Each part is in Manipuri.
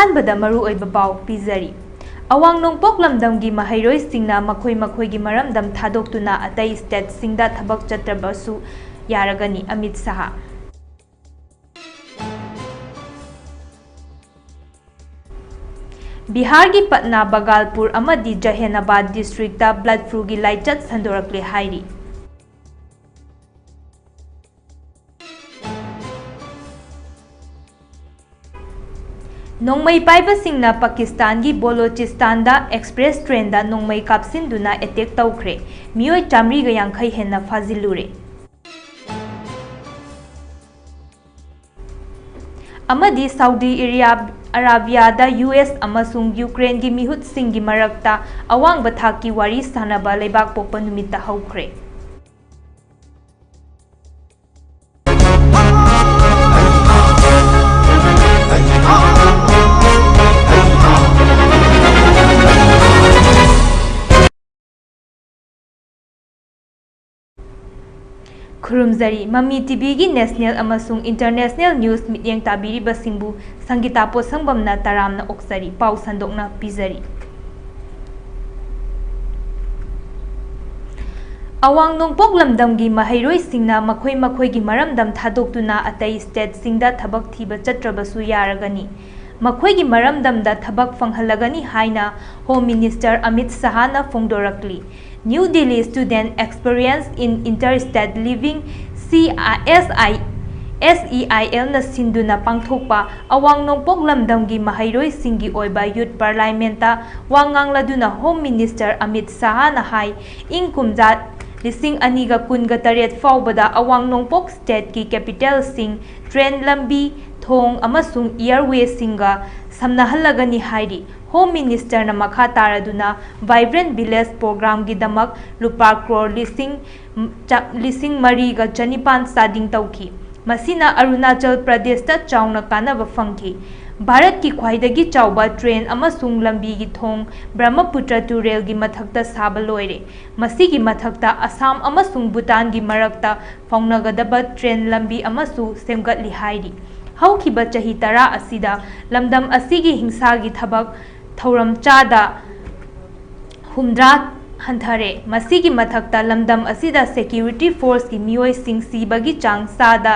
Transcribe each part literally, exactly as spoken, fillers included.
ꯑꯍꯥꯟꯕꯗ ꯃꯔꯨꯑꯣꯏꯕ ꯄꯥꯎ ꯄꯤꯖꯔꯤ꯫ ꯑꯋꯥꯡ ꯅꯣꯡꯄꯣꯛ ꯂꯝꯗꯝꯒꯤ ꯃꯍꯩꯔꯣꯏꯁꯤꯡꯅ ꯃꯈꯣꯏ ꯃꯈꯣꯏꯒꯤ ꯃꯔꯝꯗꯝ ꯊꯥꯗꯣꯛꯇꯨꯅ ꯑꯇꯩ stateꯁꯤꯡꯗ ꯊꯕꯛ ꯆꯠꯇ꯭ꯔꯕꯁꯨ ꯌꯥꯔꯒꯅꯤ, ꯑꯃꯤꯠ ꯁꯍꯥ꯫ ꯕꯤꯍꯥꯔꯒꯤ ꯄꯠꯅꯥ, ꯕꯒꯥꯜꯄꯨꯔ ꯑꯃꯗꯤ ꯖꯍꯦꯅꯥꯕꯥꯗ districtꯇ blood fluꯒꯤ ꯂꯥꯏꯆꯠ ꯁꯟꯗꯣꯔꯛꯂꯦ ꯍꯥꯏꯔꯤ꯫ ꯅꯣꯡꯃꯩ ꯄꯥꯏꯕꯁꯤꯡꯅ ꯄꯥꯀꯤꯁꯇꯥꯟꯒꯤ ꯕꯣꯂꯣꯆꯤꯁꯇꯥꯟꯗ express trainꯗ ꯅꯣꯡꯃꯩ ꯀꯥꯞꯁꯤꯟꯗꯨꯅ attack ꯇꯧꯈ꯭ꯔꯦ꯫ ꯃꯤꯑꯣꯏ ꯆꯥꯃꯔꯤꯒ ꯌꯥꯡꯈꯩ ꯍꯦꯟꯅ ꯐꯥꯖꯤꯜꯂꯨꯔꯦ꯫ ꯑꯃꯗꯤ ꯁꯥꯎꯗꯤ ꯑꯦꯔꯤꯌꯥ, ꯑꯔꯥꯕꯤꯌꯥꯗ ꯌꯨ ꯑꯦꯁ ꯑꯃꯁꯨꯡ ꯌꯨꯀ꯭ꯔꯦꯟꯒꯤ ꯃꯤꯍꯨꯠꯁꯤꯡꯒꯤ ꯃꯔꯛꯇ ꯑꯋꯥꯡꯕ ꯊꯥꯛꯀꯤ ꯋꯥꯔꯤ ꯁꯥꯅꯕ ꯂꯩꯕꯥꯛ ꯄꯣꯛꯄ ꯅꯨꯃꯤꯠꯇ ꯍꯧꯈ꯭ꯔꯦ꯫ ꯈꯨꯔꯨꯝꯖꯔꯤ꯫ ꯃꯃꯤ ꯇꯤꯚꯤꯒꯤ national ꯑꯃꯁꯨꯡ international news ꯃꯤꯠꯌꯦꯡ ꯇꯥꯕꯤꯔꯤꯕꯁꯤꯡꯕꯨ ꯁꯪꯒꯤꯇꯥ ꯄꯣꯠꯁꯪꯕꯝꯅ ꯇꯔꯥꯝꯅ ꯑꯣꯛꯆꯔꯤ꯫ ꯄꯥꯎ ꯁꯟꯗꯣꯛꯅ ꯄꯤꯖꯔꯤ꯫ ꯑꯋꯥꯡ ꯅꯣꯡꯄꯣꯛ ꯂꯝꯗꯝꯒꯤ ꯃꯍꯩꯔꯣꯏꯁꯤꯡꯅ ꯃꯈꯣꯏ ꯃꯈꯣꯏꯒꯤ ꯃꯔꯝꯗꯝ ꯊꯥꯗꯣꯛꯇꯨꯅ ꯑꯇꯩ stateꯁꯤꯡꯗ ꯊꯕꯛ ꯊꯤꯕ ꯆꯠꯇ꯭ꯔꯕꯁꯨ ꯌꯥꯔꯒꯅꯤ꯫ ꯃꯈꯣꯏꯒꯤ ꯃꯔꯝꯗꯝꯗ ꯊꯕꯛ ꯐꯪꯍꯜꯂꯒꯅꯤ ꯍꯥꯏꯅ Home Minister Amit ꯁꯍꯥꯅ ꯐꯣꯡꯗꯣꯔꯛꯂꯤ꯫ New Delhi Student Experience in Interstate Living, C S I, S E I Lꯅ ꯁꯤꯟꯗꯨꯅ ꯄꯥꯡꯊꯣꯛꯄ ꯑꯋꯥꯡ ꯅꯣꯡꯄꯣꯛ ꯂꯝꯗꯝꯒꯤ ꯃꯍꯩꯔꯣꯏꯁꯤꯡꯒꯤ ꯑꯣꯏꯕ Youth Parliamentꯇ ꯋꯥ ꯉꯥꯡꯂꯗꯨꯅ Home Minister ꯑꯃꯤꯠ ꯁꯍꯥꯅ ꯍꯥꯏ, ꯏꯪ ꯀꯨꯝꯖꯥ ꯂꯤꯁꯤꯡ ꯑꯅꯤꯒ ꯀꯨꯟꯒ ꯇꯔꯦꯠ ꯐꯥꯎꯕꯗ ꯑꯋꯥꯡ ꯅꯣꯡꯄꯣꯛ stateꯀꯤ capitalꯁꯤꯡ train ꯂꯝꯕꯤ, ꯊꯣꯡ ꯑꯃꯁꯨꯡ airwayꯁꯤꯡꯒ ꯁꯝꯅꯍꯜꯂꯒꯅꯤ ꯍꯥꯏꯔꯤ꯫ Home Ministerꯅ ꯃꯈꯥ ꯇꯥꯔꯗꯨꯅ Vibrant Village Programꯒꯤꯗꯃꯛ ꯂꯨꯄꯥ ꯀ꯭ꯔꯣꯔ ꯂꯤꯁꯤꯡ ꯆ-, ꯂꯤꯁꯤꯡ ꯃꯔꯤꯒ ꯆꯅꯤꯄꯥꯟ ꯆꯥꯗꯤꯡ ꯇꯧꯈꯤ꯫ ꯃꯁꯤꯅ ꯑꯔꯨꯅꯥꯆꯜ ꯄ꯭ꯔꯗꯦꯁꯇ ꯆꯥꯎꯅ ꯀꯥꯟꯅꯕ ꯐꯪꯈꯤ꯫ ꯚꯥꯔꯠꯀꯤ ꯈ꯭ꯋꯥꯏꯗꯒꯤ ꯆꯥꯎꯕ train ꯑꯃꯁꯨꯡ ꯂꯝꯕꯤꯒꯤ ꯊꯣꯡ ꯕ꯭ꯔꯍ꯭ꯃꯄꯨꯇ꯭ꯔ ꯇꯨꯔꯦꯜꯒꯤ ꯃꯊꯛꯇ ꯁꯥꯕ ꯂꯣꯏꯔꯦ꯫ ꯃꯁꯤꯒꯤ ꯃꯊꯛꯇ ꯑꯁꯥꯝ ꯑꯃꯁꯨꯡ ꯚꯨꯇꯥꯟꯒꯤ ꯃꯔꯛꯇ ꯐꯥꯎꯅꯒꯗꯕ train ꯂꯝꯕꯤ ꯑꯃꯁꯨ ꯁꯦꯝꯒꯠꯂꯤ ꯍꯥꯏꯔꯤ꯫ ꯍꯧꯈꯤꯕ ꯆꯍꯤ ꯇꯔꯥ ꯑꯁꯤꯗ ꯂꯝꯗꯝ ꯑꯁꯤꯒꯤ ꯍꯤꯡꯁꯥꯒꯤ ꯊꯕꯛ ꯊꯧꯔꯝ ꯆꯥꯗ ꯍꯨꯝꯗ꯭ꯔꯥ ꯍꯟꯊꯔꯦ꯫ ꯃꯁꯤꯒꯤ ꯃꯊꯛꯇ ꯂꯝꯗꯝ ꯑꯁꯤꯗ security forceꯀꯤ ꯃꯤꯑꯣꯏꯁꯤꯡ ꯁꯤꯕꯒꯤ ꯆꯥꯡ ꯆꯥꯗ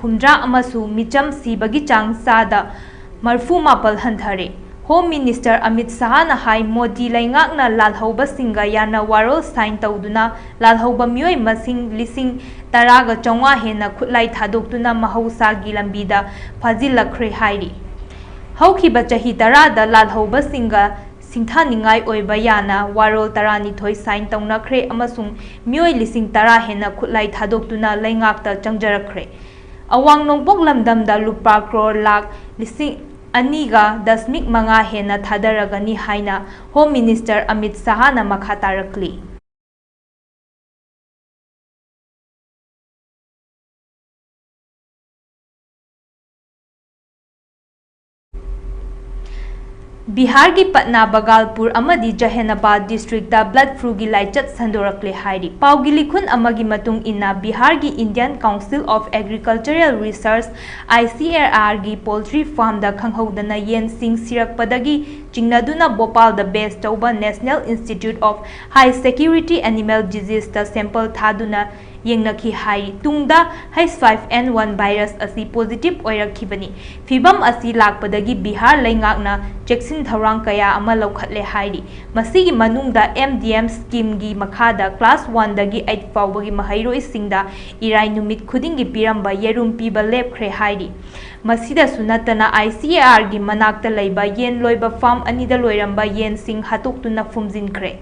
ꯍꯨꯝꯗ꯭ꯔꯥ ꯑꯃꯁꯨ ꯃꯤꯆꯝ ꯁꯤꯕꯒꯤ ꯆꯥꯡ ꯆꯥꯗ ꯃꯔꯐꯨ ꯃꯥꯄꯜ ꯍꯟꯊꯔꯦ꯫ Home Minister ꯑꯃꯤꯠ ꯁꯍꯥꯅ ꯍꯥꯏ, ꯃꯣꯗꯤ ꯂꯩꯉꯥꯛꯅ ꯂꯥꯜꯍꯧꯕꯁꯤꯡꯒ ꯌꯥꯅ ꯋꯥꯔꯣꯜ sign ꯇꯧꯗꯨꯅ ꯂꯥꯜꯍꯧꯕ ꯃꯤꯑꯣꯏ ꯃꯁꯤꯡ ꯂꯤꯁꯤꯡ ꯇꯔꯥꯒ ꯆꯥꯝꯃꯉꯥ ꯍꯦꯟꯅ ꯈꯨꯠꯂꯥꯏ ꯊꯥꯗꯣꯛꯇꯨꯅ ꯃꯍꯧꯁꯥꯒꯤ ꯂꯝꯕꯤꯗ ꯐꯥꯖꯤꯜꯂꯛꯈ꯭ꯔꯦ ꯍꯥꯏꯔꯤ꯫ ꯍꯧꯈꯤꯕ ꯆꯍꯤ ꯇꯔꯥꯗ ꯂꯥꯜꯍꯧꯕꯁꯤꯡꯒ ꯁꯤꯡꯊꯥꯅꯤꯡꯉꯥꯏ ꯑꯣꯏꯕ ꯌꯥꯅ ꯋꯥꯔꯣꯜ ꯇꯔꯥꯅꯤꯊꯣꯏ sign ꯇꯧꯅꯈ꯭ꯔꯦ ꯑꯃꯁꯨꯡ ꯃꯤꯑꯣꯏ ꯂꯤꯁꯤꯡ ꯇꯔꯥ ꯍꯦꯟꯅ ꯈꯨꯠꯂꯥꯏ ꯊꯥꯗꯣꯛꯇꯨꯅ ꯂꯩꯉꯥꯛꯇ ꯆꯪꯖꯔꯛꯈ꯭ꯔꯦ꯫ ꯑꯋꯥꯡ ꯅꯣꯡꯄꯣꯛ ꯂꯝꯗꯝꯗ ꯂꯨꯄꯥ ꯀ꯭ꯔꯣꯔ ꯂꯥꯈ ꯂꯤꯁꯤꯡ ꯑꯅꯤꯒ ꯗꯁꯃꯤꯛ ꯃꯉꯥ ꯍꯦꯟꯅ ꯊꯥꯗꯔꯒꯅꯤ ꯍꯥꯏꯅ Home Minister ꯑꯃꯤꯠ ꯁꯍꯥꯅ ꯃꯈꯥ ꯇꯥꯔꯛꯂꯤ꯫ ꯕꯤꯍꯥꯔꯒꯤ ꯄꯠꯅꯥ ꯕꯒꯥꯜꯄꯨꯔ ꯑꯃꯗꯤ ꯖꯍꯦꯅꯥꯕꯥꯗ districtꯇ blood fluꯒꯤ ꯂꯥꯏꯆꯠ ꯁꯟꯗꯣꯔꯛꯂꯦ ꯍꯥꯏꯔꯤ꯫ ꯄꯥꯎꯒꯤ ꯂꯤꯈꯨꯟ ꯑꯃꯒꯤ ꯃꯇꯨꯡ ꯏꯟꯅ, ꯕꯤꯍꯥꯔꯒꯤ Indian Council of Agricultural Research, ICARꯒꯤ poultry farmꯗ ꯈꯪꯍꯧꯗꯅ ꯌꯦꯟꯁꯤꯡ ꯁꯤꯔꯛꯄꯗꯒꯤ ꯆꯤꯡꯅꯗꯨꯅ ꯚꯣꯄꯥꯜꯗ base ꯇꯧꯕ National Institute of High Security Animal Diseaseꯇ sample ꯊꯥꯗꯨꯅ ꯌꯦꯡꯅꯈꯤ ꯍꯥꯏꯔꯤ꯫ ꯇꯨꯡꯗ H five N one virus ꯑꯁꯤ positive ꯑꯣꯏꯔꯛꯈꯤꯕꯅꯤ꯫ ꯐꯤꯚꯝ ꯑꯁꯤ ꯂꯥꯛꯄꯗꯒꯤ ꯕꯤꯍꯥꯔ ꯂꯩꯉꯥꯛꯅ ꯆꯦꯛꯁꯤꯟ ꯊꯧꯔꯥꯡ ꯀꯌꯥ ꯑꯃ ꯂꯧꯈꯠꯂꯦ ꯍꯥꯏꯔꯤ꯫ ꯃꯁꯤꯒꯤ ꯃꯅꯨꯡꯗ MDM schemeꯒꯤ ꯃꯈꯥꯗ class oneꯗꯒꯤ eight ꯐꯥꯎꯕꯒꯤ ꯃꯍꯩꯔꯣꯏꯁꯤꯡꯗ ꯏꯔꯥꯏ ꯅꯨꯃꯤꯠ ꯈꯨꯗꯤꯡꯒꯤ ꯄꯤꯔꯝꯕ ꯌꯦꯔꯨꯝ ꯄꯤꯕ ꯂꯦꯞꯈ꯭ꯔꯦ ꯍꯥꯏꯔꯤ꯫ ꯃꯁꯤꯗꯁꯨ ꯅꯠꯇꯅ, ICARꯒꯤ ꯃꯅꯥꯛꯇ ꯂꯩꯕ ꯌꯦꯟ ꯂꯣꯏꯕ farm ꯑꯅꯤꯗ ꯂꯣꯏꯔꯝꯕ ꯌꯦꯟꯁꯤꯡ ꯍꯥꯠꯇꯣꯛꯇꯨꯅ ꯐꯨꯝꯖꯤꯟꯈ꯭ꯔꯦ꯫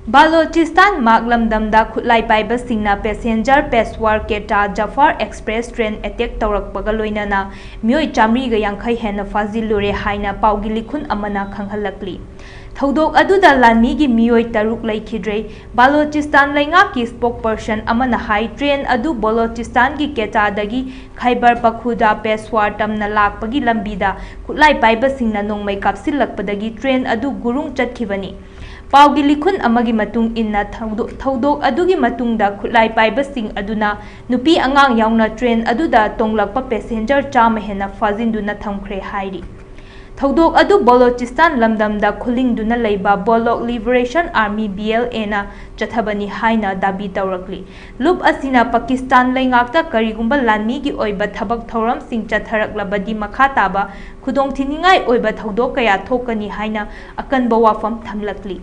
ꯕꯥꯂꯣꯆꯤꯁꯇꯥꯟ ꯃꯥꯛ ꯂꯝꯗꯝꯗ ꯈꯨꯠꯂꯥꯏ ꯄꯥꯏꯕꯁꯤꯡꯅ passenger Peshawar Quetta Jafar Express train attack ꯇꯧꯔꯛꯄꯒ ꯂꯣꯏꯅꯅ ꯃꯤꯑꯣꯏ ꯆꯥꯃꯔꯤꯒ ꯌꯥꯡꯈꯩ ꯍꯦꯟꯅ ꯐꯥꯖꯤꯜꯂꯨꯔꯦ ꯍꯥꯏꯅ ꯄꯥꯎꯒꯤ ꯂꯤꯈꯨꯟ ꯑꯃꯅ ꯈꯪꯍꯜꯂꯛꯂꯤ꯫ ꯊꯧꯗꯣꯛ ꯑꯗꯨꯗ ꯂꯥꯟꯃꯤꯒꯤ ꯃꯤꯑꯣꯏ ꯇꯔꯨꯛ ꯂꯩꯈꯤꯗ꯭ꯔꯦ꯫ ꯕꯥꯂꯣꯆꯤꯁꯇꯥꯟ ꯂꯩꯉꯥꯛꯀꯤ spokesperson ꯑꯃꯅ ꯍꯥꯏ, train ꯑꯗꯨ ꯕꯣꯂꯣꯆꯤꯁꯇꯥꯟꯒꯤ ꯀꯦꯇꯥꯗꯒꯤ ꯈꯥꯏꯕꯔ ꯄꯈꯨꯗꯥ ꯄꯦꯁꯋꯥꯔ ꯇꯝꯅ ꯂꯥꯛꯄꯒꯤ ꯂꯝꯕꯤꯗ ꯈꯨꯠꯂꯥꯏ ꯄꯥꯏꯕꯁꯤꯡꯅ ꯅꯣꯡꯃꯩ ꯀꯥꯞꯁꯤꯜꯂꯛꯄꯗꯒꯤ train ꯑꯗꯨ ꯒꯨꯔꯨꯡ ꯆꯠꯈꯤꯕꯅꯤ꯫ ꯄꯥꯎꯒꯤ ꯂꯤꯈꯨꯟ ꯑꯃꯒꯤ ꯃꯇꯨꯡ ꯏꯟꯅ, ꯊꯧꯗꯣ-, ꯊꯧꯗꯣꯛ ꯑꯗꯨꯒꯤ ꯃꯇꯨꯡꯗ ꯈꯨꯠꯂꯥꯏ ꯄꯥꯏꯕꯁꯤꯡ ꯑꯗꯨꯅ ꯅꯨꯄꯤ ꯑꯉꯥꯡ ꯌꯥꯎꯅ train ꯑꯗꯨꯗ ꯇꯣꯡꯂꯛꯄ passenger ꯆꯥꯝꯃ ꯍꯦꯟꯅ ꯐꯥꯖꯤꯟꯗꯨꯅ ꯊꯝꯈ꯭ꯔꯦ ꯍꯥꯏꯔꯤ꯫ ꯊꯧꯗꯣꯛ ꯑꯗꯨ ꯕꯣꯂꯣꯆꯤꯁꯇꯥꯟ ꯂꯝꯗꯝꯗ ꯈꯨꯂꯤꯡꯗꯨꯅ ꯂꯩꯕ ꯕꯣꯂꯣꯛ Liberation Army, B L A ꯅ ꯆꯠꯊꯕꯅꯤ ꯍꯥꯏꯅ ꯗꯥꯕꯤ ꯇꯧꯔꯛꯂꯤ꯫ ꯂꯨꯞ ꯑꯁꯤꯅ ꯄꯥꯀꯤꯁꯇꯥꯟ ꯂꯩꯉꯥꯛꯇ ꯀꯔꯤꯒꯨꯝꯕ ꯂꯥꯟꯃꯤꯒꯤ ꯑꯣꯏꯕ ꯊꯕꯛ ꯊꯧꯔꯝꯁꯤꯡ ꯆꯠꯊꯔꯛꯂꯕꯗꯤ ꯃꯈꯥ ꯇꯥꯕ ꯈꯨꯗꯣꯡꯊꯤꯅꯤꯡꯉꯥꯏ ꯑꯣꯏꯕ ꯊꯧꯗꯣꯛ ꯀꯌꯥ ꯊꯣꯛꯀꯅꯤ ꯍꯥꯏꯅ ꯑꯀꯟꯕ ꯋꯥꯐꯝ ꯊꯝꯂꯛꯂꯤ꯫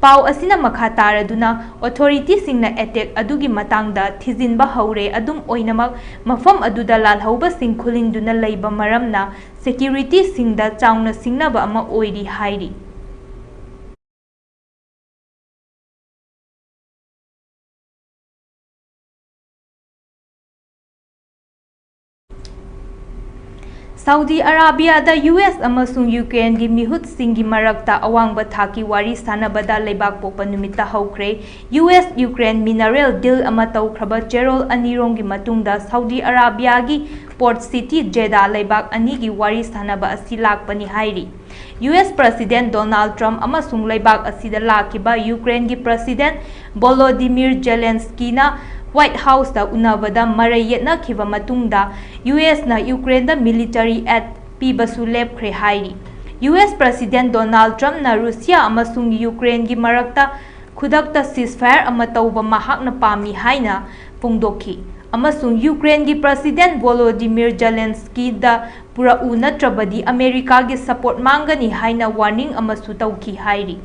ꯄꯥꯎ ꯑꯁꯤꯅ ꯃꯈꯥ ꯇꯥꯔꯗꯨꯅ, authority ꯁꯤꯡꯅ attack ꯑꯗꯨꯒꯤ ꯃꯇꯥꯡꯗ ꯊꯤꯖꯤꯟꯕ ꯍꯧꯔꯦ, ꯑꯗꯨꯝ ꯑꯣꯏꯅꯃꯛ ꯃꯐꯝ ꯑꯗꯨꯗ ꯂꯥꯜꯍꯧꯕꯁꯤꯡ ꯈꯨꯂꯤꯡꯗꯨꯅ ꯂꯩꯕ ꯃꯔꯝꯅ security ꯁꯤꯡꯗ ꯆꯥꯎꯅ ꯁꯤꯡꯅꯕ ꯑꯃ ꯑꯣꯏꯔꯤ ꯍꯥꯏꯔꯤ꯫ ꯁꯥꯎꯗꯤ ꯑꯔꯥꯕꯤꯌꯥꯗ ꯌꯨ ꯑꯦꯁ ꯑꯃꯁꯨꯡ ꯌꯨꯀ꯭ꯔꯦꯟꯒꯤ ꯃꯤꯍꯨꯠꯁꯤꯡꯒꯤ ꯃꯔꯛꯇ ꯑꯋꯥꯡꯕ ꯊꯥꯛꯀꯤ ꯋꯥꯔꯤ ꯁꯥꯟꯅꯕꯗ ꯂꯩꯕꯥꯛꯄꯣꯛꯄ ꯅꯨꯃꯤꯠꯇ ꯍꯧꯈ꯭ꯔꯦ꯫ U S Ukraine mineral deal ꯑꯃ ꯇꯧꯈ꯭ꯔꯕ ꯆꯦꯔꯣꯜ ꯑꯅꯤꯔꯣꯝꯒꯤ ꯃꯇꯨꯡꯗ ꯁꯥꯎꯗꯤ ꯑꯔꯥꯕꯤꯌꯥꯒꯤ port city ꯖꯦꯗꯥ ꯂꯩꯕꯥꯛ ꯑꯅꯤꯒꯤ ꯋꯥꯔꯤ ꯁꯥꯟꯅꯕ ꯑꯁꯤ ꯂꯥꯛꯄꯅꯤ ꯍꯥꯏꯔꯤ꯫ U S President Donald Trump ꯑꯃꯁꯨꯡ ꯂꯩꯕꯥꯛ ꯑꯁꯤꯗ ꯂꯥꯛꯈꯤꯕ ꯌꯨꯀ꯭ꯔꯦꯟꯒꯤ President Volodymyr Zelenskyꯅ White Houseꯇ ꯎꯅꯕꯗ ꯃꯔꯩ ꯌꯦꯠꯅꯈꯤꯕ ꯃꯇꯨꯡꯗ, ꯌꯨ ꯑꯦꯁꯅ ꯌꯨꯀ꯭ꯔꯦꯟꯗ military aid ꯄꯤꯕꯁꯨ ꯂꯦꯞꯈ꯭ꯔꯦ ꯍꯥꯏꯔꯤ꯫ ꯌꯨ ꯑꯦꯁ President Donald Trumpꯅ ꯔꯨꯁꯤꯌꯥ ꯑꯃꯁꯨꯡ ꯌꯨꯀ꯭ꯔꯦꯟꯒꯤ ꯃꯔꯛꯇ ꯈꯨꯗꯛꯇ ceasefire ꯑꯃ ꯇꯧꯕ ꯃꯍꯥꯛꯅ ꯄꯥꯝꯃꯤ ꯍꯥꯏꯅ ꯐꯣꯡꯗꯣꯛꯈꯤ, ꯑꯃꯁꯨꯡ ꯌꯨꯀ꯭ꯔꯦꯟꯒꯤ President Volodymyr Zelenskyꯗ ꯄꯨꯔꯛꯎ, ꯅꯠꯇ꯭ꯔꯕꯗꯤ ꯑꯃꯦꯔꯤꯀꯥꯒꯤ support ꯃꯥꯡꯒꯅꯤ ꯍꯥꯏꯅ warning ꯑꯃꯁꯨ ꯇꯧꯈꯤ ꯍꯥꯏꯔꯤ꯫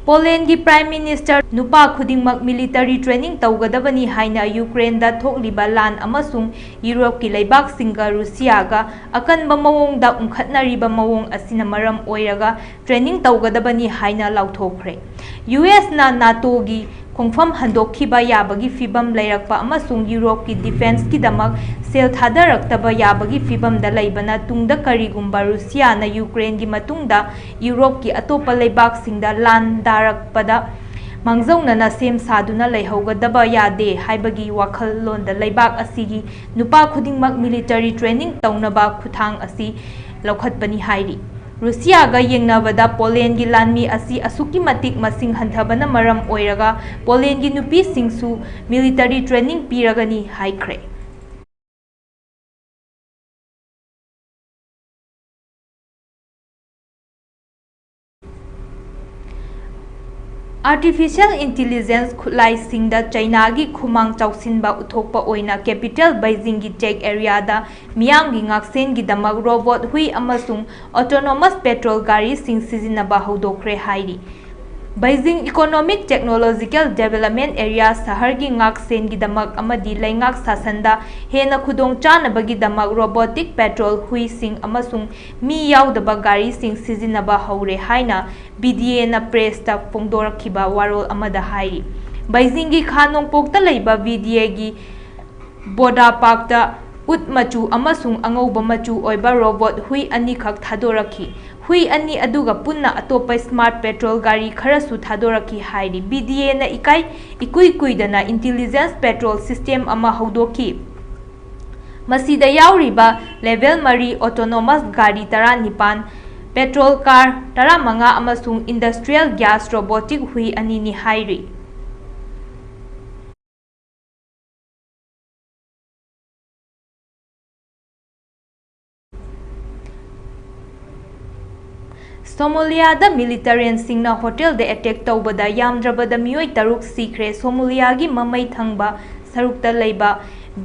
ꯄꯣꯂꯦꯟꯒꯤ Prime Minister ꯅꯨꯄꯥ ꯈꯨꯗꯤꯡꯃꯛ military training ꯇꯧꯒꯗꯕꯅꯤ ꯍꯥꯏꯅ ꯌꯨꯀ꯭ꯔꯦꯟꯗ ꯊꯣꯛꯂꯤꯕ ꯂꯥꯟ ꯑꯃꯁꯨꯡ ꯌꯨꯔꯣꯞꯀꯤ ꯂꯩꯕꯥꯛꯁꯤꯡꯒ ꯔꯨꯁꯤꯌꯥꯒ ꯑꯀꯟꯕ ꯃꯑꯣꯡꯗ ꯎꯪꯈꯠꯅꯔꯤꯕ ꯃꯑꯣꯡ ꯑꯁꯤꯅ ꯃꯔꯝ ꯑꯣꯏꯔꯒ training ꯇꯧꯒꯗꯕꯅꯤ ꯍꯥꯏꯅ ꯂꯥꯎꯊꯣꯛꯈ꯭ꯔꯦ꯫ ꯌꯨ ꯑꯦꯁꯅ NATOꯒꯤ ꯈꯣꯡꯐꯝ ꯍꯟꯗꯣꯛꯈꯤꯕ ꯌꯥꯕꯒꯤ ꯐꯤꯚꯝ ꯂꯩꯔꯛꯄ ꯑꯃꯁꯨꯡ ꯌꯨꯔꯣꯞꯀꯤ ꯗꯤꯐꯦꯟꯁꯀꯤꯗꯃꯛ ꯁꯦꯜ ꯊꯥꯗꯔꯛꯇꯕ ꯌꯥꯕꯒꯤ ꯐꯤꯚꯝꯗ ꯂꯩꯕꯅ ꯇꯨꯡꯗ ꯀꯔꯤꯒꯨꯝꯕ ꯔꯨꯁꯤꯌꯥꯅ ꯌꯨꯀ꯭ꯔꯦꯟꯒꯤ ꯃꯇꯨꯡꯗ ꯌꯨꯔꯣꯞꯀꯤ ꯑꯇꯣꯞꯄ ꯂꯩꯕꯥꯛꯁꯤꯡꯗ ꯂꯥꯟꯗꯥꯔꯛꯄꯗ ꯃꯥꯡꯖꯧꯅꯅ ꯁꯦꯝ ꯁꯥꯗꯨꯅ ꯂꯩꯍꯧꯒꯗꯕ ꯌꯥꯗꯦ ꯍꯥꯏꯕꯒꯤ ꯋꯥꯈꯜꯂꯣꯟꯗ ꯂꯩꯕꯥꯛ ꯑꯁꯤꯒꯤ ꯅꯨꯄꯥ ꯈꯨꯗꯤꯡꯃꯛ ꯃꯤꯂꯤꯇꯔꯤ ꯇ꯭ꯔꯦꯅꯤꯡ ꯇꯧꯅꯕ ꯈꯨꯊꯥꯡ ꯑꯁꯤ ꯂꯧꯈꯠꯄꯅꯤ ꯍꯥꯏꯔꯤ꯫ ꯔꯨꯁꯤꯌꯥꯒ ꯌꯦꯡꯅꯕꯗ ꯄꯣꯂꯦꯟꯒꯤ ꯂꯥꯟꯃꯤ ꯑꯁꯤ ꯑꯁꯨꯛꯀꯤ ꯃꯇꯤꯛ ꯃꯁꯤꯡ ꯍꯟꯊꯕꯅ ꯃꯔꯝ ꯑꯣꯏꯔꯒ ꯄꯣꯂꯦꯟꯒꯤ ꯅꯨꯄꯤꯁꯤꯡꯁꯨ ꯃꯤꯂꯤꯇꯔꯤ ꯇ꯭ꯔꯦꯅꯤꯡ ꯄꯤꯔꯒꯅꯤ ꯍꯥꯏꯈ꯭ꯔꯦ꯫ Artificial intelligence ꯈꯨꯠꯂꯥꯏꯁꯤꯡꯗ ꯆꯩꯅꯥꯒꯤ ꯈꯨꯃꯥꯡ ꯆꯥꯎꯁꯤꯟꯕ ꯎꯠꯊꯣꯛꯄ ꯑꯣꯏꯅ capital ꯕꯩꯖꯤꯡꯒꯤ tech areaꯗ ꯃꯤꯌꯥꯝꯒꯤ ꯉꯥꯛꯁꯦꯟꯒꯤꯗꯃꯛ ꯔꯣꯕꯣꯠ ꯍꯨꯏ ꯑꯃꯁꯨꯡ autonomous patrol ꯒꯥꯔꯤꯁꯤꯡ ꯁꯤꯖꯤꯟꯅꯕ ꯍꯧꯗꯣꯛꯈ꯭ꯔꯦ ꯍꯥꯏꯔꯤ꯫ Beijing Economic Technological Development Area ꯁꯍꯔꯒꯤ ꯉꯥꯛꯁꯦꯟꯒꯤꯗꯃꯛ ꯑꯃꯗꯤ ꯂꯩꯉꯥꯛ ꯁꯥꯁꯟꯗ ꯍꯦꯟꯅ ꯈꯨꯗꯣꯡ ꯆꯥꯅꯕꯒꯤꯗꯃꯛ robotic patrol ꯍꯨꯏꯁꯤꯡ ꯑꯃꯁꯨꯡ ꯃꯤ ꯌꯥꯎꯗꯕ ꯒꯥꯔꯤꯁꯤꯡ ꯁꯤꯖꯤꯟꯅꯕ ꯍꯧꯔꯦ ꯍꯥꯏꯅ BDAꯅ pressꯇ ꯐꯣꯡꯗꯣꯔꯛꯈꯤꯕ ꯋꯥꯔꯣꯜ ꯑꯃꯗ ꯍꯥꯏꯔꯤ꯫ ꯕꯩꯖꯤꯡꯒꯤ ꯈꯥ ꯅꯣꯡꯄꯣꯛꯇ ꯂꯩꯕ BDAꯒꯤ ꯕꯣꯗꯥ ꯄꯥꯔꯛꯇ ꯎꯠ ꯃꯆꯨ ꯑꯃꯁꯨꯡ ꯑꯉꯧꯕ ꯃꯆꯨ ꯑꯣꯏꯕ ꯔꯣꯕꯣꯠ ꯍꯨꯏ ꯑꯅꯤꯈꯛ ꯊꯥꯗꯣꯔꯛꯈꯤ꯫ ꯍꯨꯏ ꯑꯅꯤ ꯑꯗꯨꯒ ꯄꯨꯟꯅ ꯑꯇꯣꯞꯄ smart patrol ꯒꯥꯔꯤ ꯈꯔꯁꯨ ꯊꯥꯗꯣꯔꯛꯈꯤ ꯍꯥꯏꯔꯤ꯫ BDAꯅ ꯏꯀꯥꯏ ꯏꯀꯨꯏ ꯀꯨꯏꯗꯅ intelligence patrol system ꯑꯃ ꯍꯧꯗꯣꯛꯈꯤ꯫ ꯃꯁꯤꯗ ꯌꯥꯎꯔꯤꯕ level ꯃꯔꯤ autonomous ꯒꯥꯔꯤ ꯇꯔꯥꯅꯤꯄꯥꯟ, patrol car ꯇꯔꯥꯃꯉꯥ ꯑꯃꯁꯨꯡ industrial gas robotic ꯍꯨꯏ ꯑꯅꯤꯅꯤ ꯍꯥꯏꯔꯤ꯫ ꯁꯣꯃꯥꯂꯤꯌꯥꯗ ꯃꯤꯂꯤꯇꯔꯤꯌꯟꯁꯤꯡꯅ ꯍꯣꯇꯦꯜꯗ attack ꯇꯧꯕꯗ ꯌꯥꯝꯗ꯭ꯔꯕꯗ ꯃꯤꯑꯣꯏ ꯇꯔꯨꯛ ꯁꯤꯈ꯭ꯔꯦ꯫ ꯁꯣꯃꯥꯂꯤꯌꯥꯒꯤ ꯃꯃꯩ ꯊꯪꯕ ꯁꯔꯨꯛꯇ ꯂꯩꯕ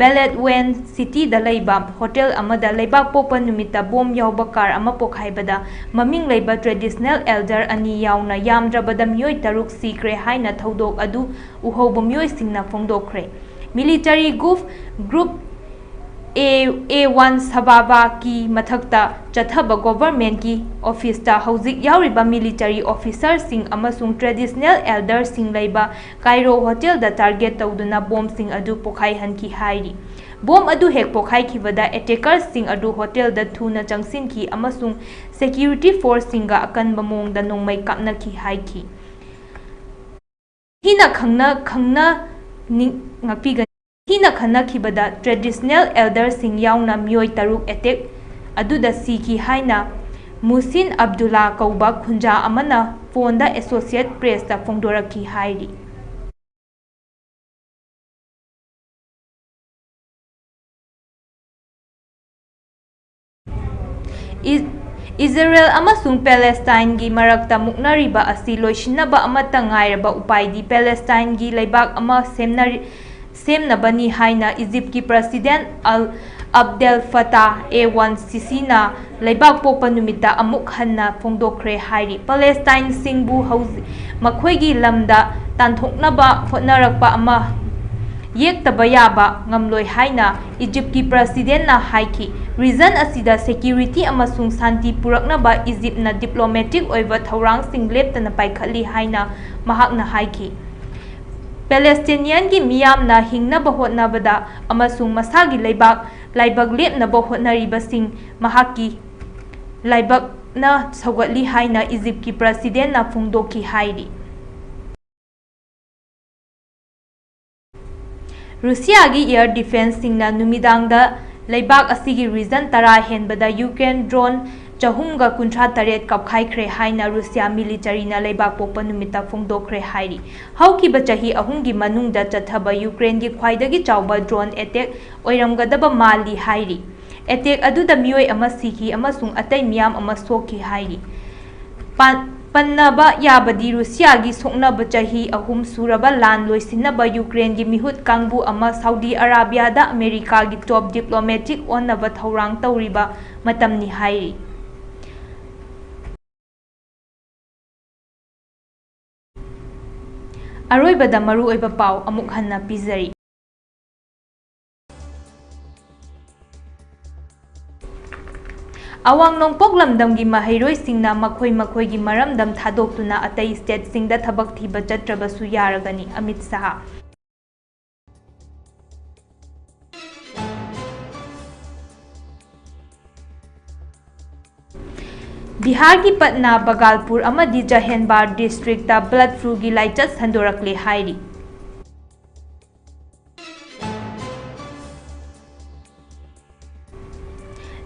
ꯕꯦꯂꯦꯠꯋꯦꯟ ꯁꯤꯇꯤꯗ ꯂꯩꯕ ꯍꯣꯇꯦꯜ ꯑꯃꯗ ꯂꯩꯕꯥꯛꯄꯣꯛꯄ ꯅꯨꯃꯤꯠꯇ ꯕꯣꯝ ꯌꯥꯎꯕ ꯀꯥꯔ ꯑꯃ ꯄꯣꯈꯥꯏꯕꯗ ꯃꯃꯤꯡ ꯂꯩꯕ traditional elder ꯑꯅꯤ ꯌꯥꯎꯅ ꯌꯥꯝꯗ꯭ꯔꯕꯗ ꯃꯤꯑꯣꯏ ꯇꯔꯨꯛ ꯁꯤꯈ꯭ꯔꯦ ꯍꯥꯏꯅ ꯊꯧꯗꯣꯛ ꯑꯗꯨ ꯎꯍꯧꯕ ꯃꯤꯑꯣꯏꯁꯤꯡꯅ ꯐꯣꯡꯗꯣꯛꯈ꯭ꯔꯦ꯫ Military group, group ꯑꯦ ꯑꯦ ꯋꯥꯟ ꯁꯕꯥꯕꯥꯀꯤ ꯃꯊꯛꯇ ꯆꯠꯊꯕ ꯒꯣꯚꯔꯟꯃꯦꯟꯠꯀꯤ ꯑꯣꯐꯤꯁꯇ ꯍꯧꯖꯤꯛ ꯌꯥꯎꯔꯤꯕ ꯃꯤꯂꯤꯇꯔꯤ ꯑꯣꯐꯤꯁꯔꯁꯤꯡ ꯑꯃꯁꯨꯡ ꯇ꯭ꯔꯦꯗꯤꯁꯅꯦꯜ ꯑꯦꯜꯗꯔꯁꯤꯡ ꯂꯩꯕ ꯀꯥꯏꯔꯣ ꯍꯣꯇꯦꯜꯗ ꯇꯥꯔꯒꯦꯠ ꯇꯧꯗꯨꯅ ꯕꯣꯝꯁꯤꯡ ꯑꯗꯨ ꯄꯣꯈꯥꯏꯍꯟꯈꯤ ꯍꯥꯏꯔꯤ꯫ ꯕꯣꯝ ꯑꯗꯨ ꯍꯦꯛ ꯄꯣꯈꯥꯏꯈꯤꯕꯗ ꯑꯦꯇꯦꯀꯔꯁꯤꯡ ꯑꯗꯨ ꯍꯣꯇꯦꯜꯗ ꯊꯨꯅ ꯆꯪꯁꯤꯟꯈꯤ ꯑꯃꯁꯨꯡ ꯁꯦꯀ꯭ꯌꯨꯔꯤꯇꯤ ꯐꯣꯔꯁꯁꯤꯡꯒ ꯑꯀꯟꯕ ꯃꯑꯣꯡꯗ ꯅꯣꯡꯃꯩ ꯀꯥꯞꯅꯈꯤ ꯍꯥꯏꯈꯤ꯫ ꯍꯤꯅ ꯈꯪꯅ ꯈꯪꯅ ꯅꯤꯡ-, ꯉꯥꯛꯄꯤꯒꯅꯤ꯫ ꯍꯤꯅ ꯈꯟꯅꯈꯤꯕꯗ ꯇ꯭ꯔꯦꯗꯤꯁꯅꯦꯜ ꯑꯦꯜꯗꯔꯁꯤꯡ ꯌꯥꯎꯅ ꯃꯤꯑꯣꯏ ꯇꯔꯨꯛ ꯑꯦꯇꯦꯛ ꯑꯗꯨꯗ ꯁꯤꯈꯤ ꯍꯥꯏꯅ ꯃꯨꯁꯤꯟ ꯑꯕꯗꯨꯜꯂꯥ ꯀꯧꯕ ꯈꯨꯟꯖꯥ ꯑꯃꯅ ꯐꯣꯟꯗ ꯑꯦꯁꯣꯁꯤꯌꯦꯠ ꯄ꯭ꯔꯦꯁꯇ ꯐꯣꯡꯗꯣꯔꯛꯈꯤ ꯍꯥꯏꯔꯤ꯫ ꯏ-, ꯏꯖꯔꯦꯜ ꯑꯃꯁꯨꯡ ꯄꯦꯂꯦꯁꯇꯥꯏꯟꯒꯤ ꯃꯔꯛꯇ ꯃꯨꯛꯅꯔꯤꯕ ꯑꯁꯤ ꯂꯣꯏꯁꯤꯟꯅꯕ ꯑꯃꯠꯇ ꯉꯥꯏꯔꯕ ꯎꯄꯥꯏꯗꯤ ꯄꯦꯂꯦꯁꯇꯥꯏꯟꯒꯤ ꯂꯩꯕꯥꯛ ꯑꯃ ꯁꯦꯝꯅꯔꯤ-, ꯁꯦꯝꯅꯕꯅꯤ ꯍꯥꯏꯅ ꯏꯖꯤꯞꯀꯤ ꯄ꯭ꯔꯁꯤꯗꯦꯟꯠ ꯑꯜ ꯑꯕꯗꯦꯜ ꯐꯇꯥ ꯑꯦ ꯋꯥꯟ ꯁꯤꯁꯤꯅ ꯂꯩꯕꯥꯛ ꯄꯣꯛꯄ ꯅꯨꯃꯤꯠꯇ ꯑꯃꯨꯛ ꯍꯟꯅ ꯐꯣꯡꯗꯣꯛꯈ꯭ꯔꯦ ꯍꯥꯏꯔꯤ꯫ ꯄꯦꯂꯦꯁꯇꯥꯏꯟꯁꯤꯡꯕꯨ ꯍꯧꯖꯤꯛ ꯃꯈꯣꯏꯒꯤ ꯂꯝꯗ ꯇꯥꯟꯊꯣꯛꯅꯕ ꯍꯣꯠꯅꯔꯛꯄ ꯑꯃ ꯌꯦꯛꯇꯕ ꯌꯥꯕ ꯉꯝꯂꯣꯏ ꯍꯥꯏꯅ ꯏꯖꯤꯞꯀꯤ ꯄ꯭ꯔꯁꯤꯗꯦꯟꯠꯅ ꯍꯥꯏꯈꯤ꯫ ꯔꯤꯖꯟ ꯑꯁꯤꯗ ꯁꯦꯀ꯭ꯌꯨꯔꯤꯇꯤ ꯑꯃꯁꯨꯡ ꯁꯥꯟꯇꯤ ꯄꯨꯔꯛꯅꯕ ꯏꯖꯤꯞꯅ ꯗꯤꯄ꯭ꯂꯣꯃꯦꯇꯤꯛ ꯑꯣꯏꯕ ꯊꯧꯔꯥꯡꯁꯤꯡ ꯂꯦꯞꯇꯅ ꯄꯥꯏꯈꯠꯂꯤ ꯍꯥꯏꯅ ꯃꯍꯥꯛꯅ ꯍꯥꯏꯈꯤ꯫ ꯄꯦꯂꯦꯁꯇꯤꯅꯤꯌꯟꯒꯤ ꯃꯤꯌꯥꯝꯅ ꯍꯤꯡꯅꯕ ꯍꯣꯠꯅꯕꯗ ꯑꯃꯁꯨꯡ ꯃꯁꯥꯒꯤ ꯂꯩꯕꯥꯛ ꯂꯥꯏꯕꯛ ꯂꯦꯞꯅꯕ ꯍꯣꯠꯅꯔꯤꯕꯁꯤꯡ ꯃꯍꯥꯛꯀꯤ ꯂꯥꯏꯕꯛꯅ ꯁꯧꯒꯠꯂꯤ ꯍꯥꯏꯅ ꯏꯖꯤꯞꯀꯤ ꯄ꯭ꯔꯁꯤꯗꯦꯟꯠꯅ ꯐꯣꯡꯗꯣꯛꯈꯤ ꯍꯥꯏꯔꯤ꯫ ꯔꯨꯁꯤꯌꯥꯒꯤ ꯑꯦꯌꯔ ꯗꯤꯐꯦꯟꯁꯁꯤꯡꯅ ꯅꯨꯃꯤꯗꯥꯡꯗ ꯂꯩꯕꯥꯛ ꯑꯁꯤꯒꯤ ꯔꯤꯖꯟ ꯇꯔꯥ ꯍꯦꯟꯕꯗ ꯌꯨꯀ꯭ꯔꯦꯟ ꯗ꯭ꯔꯣꯟ ꯆꯍꯨꯝꯒ ꯀꯨꯟꯊ꯭ꯔꯥ ꯇꯔꯦꯠ ꯀꯥꯞꯈꯥꯏꯈ꯭ꯔꯦ ꯍꯥꯏꯅ ꯔꯨꯁꯤꯌꯥ ꯃꯤꯂꯤꯇꯔꯤꯅ ꯂꯩꯕꯥꯛ ꯄꯣꯛꯄ ꯅꯨꯃꯤꯠꯇ ꯐꯣꯡꯗꯣꯛꯈ꯭ꯔꯦ ꯍꯥꯏꯔꯤ꯫ ꯍꯧꯈꯤꯕ ꯆꯍꯤ ꯑꯍꯨꯝꯒꯤ ꯃꯅꯨꯡꯗ ꯆꯠꯊꯕ ꯌꯨꯀ꯭ꯔꯦꯟꯒꯤ ꯈ꯭ꯋꯥꯏꯗꯒꯤ ꯆꯥꯎꯕ ꯗ꯭ꯔꯣꯟ ꯑꯦꯇꯦꯛ ꯑꯣꯏꯔꯝꯒꯗꯕ ꯃꯥꯜꯂꯤ ꯍꯥꯏꯔꯤ꯫ ꯑꯦꯇꯦꯛ ꯑꯗꯨꯗ ꯃꯤꯑꯣꯏ ꯑꯃ ꯁꯤꯈꯤ ꯑꯃꯁꯨꯡ ꯑꯇꯩ ꯃꯤꯌꯥꯝ ꯑꯃ ꯁꯣꯛꯈꯤ ꯍꯥꯏꯔꯤ꯫ ꯄꯥꯟ-, ꯄꯟꯅꯕ ꯌꯥꯕꯗꯤ ꯔꯨꯁꯤꯌꯥꯒꯤ ꯁꯣꯛꯅꯕ ꯆꯍꯤ ꯑꯍꯨꯝ ꯁꯨꯔꯕ ꯂꯥꯟ ꯂꯣꯏꯁꯤꯟꯅꯕ ꯌꯨꯀ꯭ꯔꯦꯟꯒꯤ ꯃꯤꯍꯨꯠ ꯀꯥꯡꯕꯨ ꯑꯃ ꯁꯥꯎꯗꯤ ꯑꯔꯥꯕꯤꯌꯥꯗ ꯑꯃꯦꯔꯤꯀꯥꯒꯤ ꯇꯣꯞ ꯗꯤꯄ꯭ꯂꯣꯃꯦꯇꯤꯛ ꯑꯣꯟꯅꯕ ꯊꯧꯔꯥꯡ ꯇꯧꯔꯤꯕ ꯃꯇꯝꯅꯤ ꯍꯥꯏꯔꯤ꯫ ꯑꯔꯣꯏꯕꯗ ꯃꯔꯨꯑꯣꯏꯕ ꯄꯥꯎ ꯑꯃꯨꯛ ꯍꯟꯅ ꯄꯤꯖꯔꯤ꯫ ꯑꯋꯥꯡ ꯅꯣꯡꯄꯣꯛ ꯂꯝꯗꯝꯒꯤ ꯃꯍꯩꯔꯣꯏꯁꯤꯡꯅ ꯃꯈꯣꯏ ꯃꯈꯣꯏꯒꯤ ꯃꯔꯝꯗꯝ ꯊꯥꯗꯣꯛꯇꯨꯅ ꯑꯇꯩ stateꯁꯤꯡꯗ ꯊꯕꯛ ꯊꯤꯕ ꯆꯠꯇ꯭ꯔꯕꯁꯨ ꯌꯥꯔꯒꯅꯤ, ꯑꯃꯤꯠ ꯁꯍꯥ꯫ ꯕꯤꯍꯥꯔꯒꯤ ꯄꯠꯅꯥ, ꯕꯒꯥꯜꯄꯨꯔ ꯑꯃꯗꯤ ꯖꯍꯦꯟꯕꯥꯗ districtꯇ bird fluꯒꯤ ꯂꯥꯏꯆꯠ ꯁꯟꯗꯣꯔꯛꯂꯦ ꯍꯥꯏꯔꯤ꯫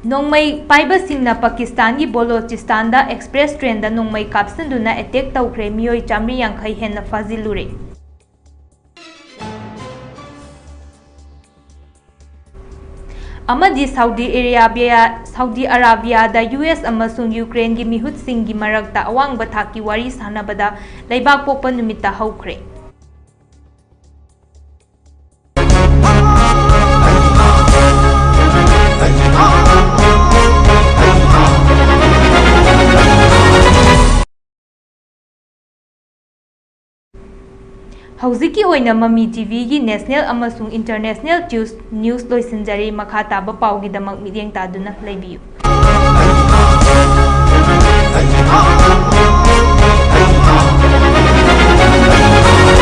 ꯅꯣꯡꯃꯩ ꯄꯥꯏꯕꯁꯤꯡꯅ ꯄꯥꯀꯤꯁꯇꯥꯟꯒꯤ ꯕꯣꯂꯣꯆꯤꯁꯇꯥꯟꯗ express trainꯗ ꯅꯣꯡꯃꯩ ꯀꯥꯞꯁꯤꯟꯗꯨꯅ attack ꯇꯧꯈ꯭ꯔꯦ, ꯃꯤꯑꯣꯏ ꯆꯥꯃꯔꯤ ꯌꯥꯡꯈꯩ ꯍꯦꯟꯅ ꯐꯥꯖꯤꯜꯂꯨꯔꯦ꯫ ꯑꯃꯗꯤ ꯁꯥꯎꯗꯤ ꯑꯔꯥꯕꯤꯌꯥ, ꯁꯥꯎꯗꯤ ꯑꯔꯥꯕꯤꯌꯥꯗ ꯌꯨ ꯑꯦꯁ ꯑꯃꯁꯨꯡ ꯌꯨꯀ꯭ꯔꯦꯟꯒꯤ ꯃꯤꯍꯨꯠꯁꯤꯡꯒꯤ ꯃꯔꯛꯇ ꯑꯋꯥꯡꯕ ꯊꯥꯛꯀꯤ ꯋꯥꯔꯤ ꯁꯥꯟꯅꯕꯗ ꯂꯩꯕꯥꯛ ꯄꯣꯛꯄ ꯅꯨꯃꯤꯠꯇ ꯍꯧꯈ꯭ꯔꯦ꯫ ꯍꯧꯖꯤꯛꯀꯤ ꯑꯣꯏꯅ ꯃꯃꯤ ꯇꯤꯚꯤꯒꯤ national ꯑꯃꯁꯨꯡ international news, news ꯂꯣꯏꯁꯤꯟꯖꯔꯦ꯫ ꯃꯈꯥ ꯇꯥꯕ ꯄꯥꯎꯒꯤꯗꯃꯛ ꯃꯤꯠꯌꯦꯡ ꯇꯥꯗꯨꯅ ꯂꯩꯕꯤꯌꯨ꯫